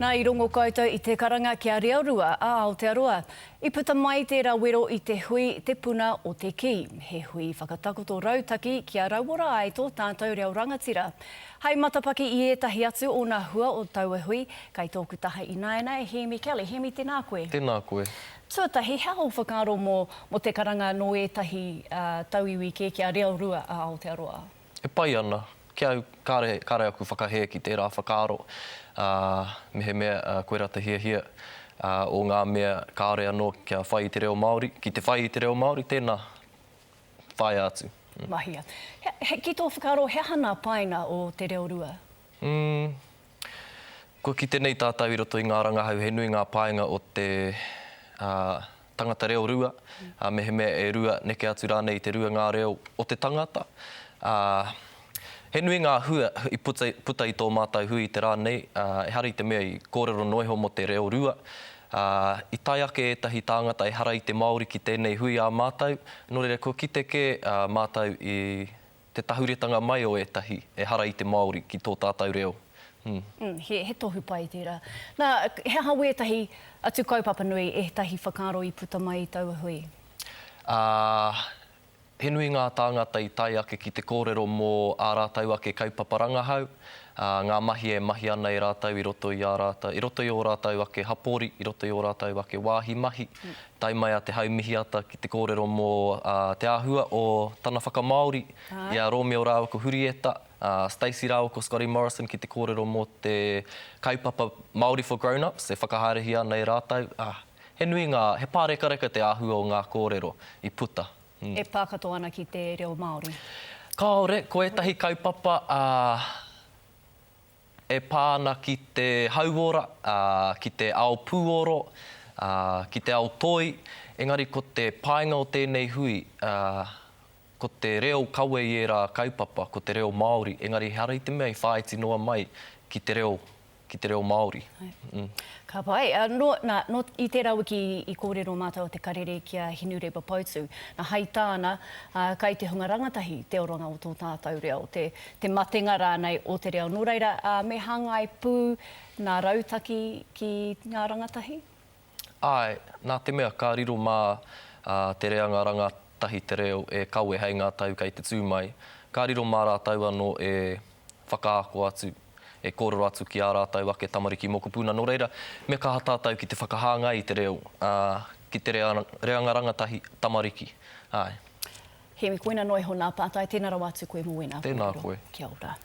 Nā, i rongo koutou i te karanga kia reorua a Aotearoa. I puta mai tērā wero i te hui Te Puna o te Kī, he hui whakatakoto rautaki kia rauora ai tō tātou reo rangatira. Hai matapaki i ētahi atu o nā hua o taua hui, kai tōku taha ināianei, Hēmi Kelly. Hēmi, tēnā koe. Tēnā koe. Tuatahi, he aha ō whakaaro mō, mō te karanga nō ētahi tauiwi kē kia reorua a Aotearoa? E pai ana. Ki au, kāre, kāre aku whakahē ki tērā whakaaro, ā, mehemea koirā te hiahia o ngā mea kāore anō kia whai i te reo Māori, ki te whai i te reo Māori, tēnā, whāia atu. Mahia. He, he, ki tō whakaaro, he aha nā painga o te reo rua? Mm, kua kite nei tātou i roto i ngā rangahau he nui ngā painga o te, ā, tangata reo rua, ā, mehemea e rua, neke atu rānei i te rua ngā reo o te tangata. Ā, he nui ngā hua i puta, puta i tō mātou hui i te rā nei, ā, ehara i te mea i kōrero noa iho mō te reo rua. Ā, i tae ake ētahi tāngata ehara i te Māori ki tēnei hui ā mātou, nō reira kua kite kē ā mātou i te tahuretanga mai o ētahi ehara i te Māori ki tō tātou reo. Mm. Mm, he, he tohu pai tērā. Nā, he aha wētahi atu kaupapa nui, ētahi whakaaro i puta mai i taua hui? Ā, he nui ngā tāngata i tae ake ki te kōrero mō ā rātou ake kaupapa rangahau, ā, ngā mahi e mahi ana e rātou i roto i ā rātou, i roto i ō rātou ake hapori, i roto i ō rātou ake wāhi mahi. Tae mai a Te Haumihiata ki te kōrero mō te āhua o tana whakamāori i a Rōmeo rāua ko Hurieta, a Stacey rāua ko Scotty Morrison ki te kōrero mō te kaupapa Māori for Grown Ups e whakahaerehia ana e rātou. He nui ngā, he pārekareka te āhua o ngā kōrero i puta. E pā katoa ana ki te reo Māori? Kāore, ko ētahi kaupapa, e pā ana ki te hauora, ki te ao pūoro, ki te ao toi, engari ko te painga o tēnei hui, ko te reo kawe i ērā kaupapa, ko te reo Māori, engari ehara i te mea i whāiti noa mai ki te reo, ki te reo Māori. Ka pai. Nō, nā, nō, i tērā wiki i kōrero mātou o Te Karere ki a Hinurewa Poutu. Nā, hai tāna, ā, kai te hunga rangatahi te oranga o tō tātou reo, te, te matenga rānei o te reo. Nō reira, ā, me hāngai pū ngā rautaki ki ngā rangatahi? Āe, nā te mea ka riro mā, ā, te reanga rangatahi te reo e kawe hei ngā tau kei te tū mai, ka riro mā rātou anō e whakaako atu, e kōrero atu ki ā rātou ake tamariki mokopuna. Nō reira, me kaha tātou ki te whakahāngai i te reo, ā, ki te reanga rangatahi, tamariki. Āe. Hēmi, koina noa iho nā pātai, tēnā rawa atu koe mō wēnā kōrero. Tēnā koe. Kia ora.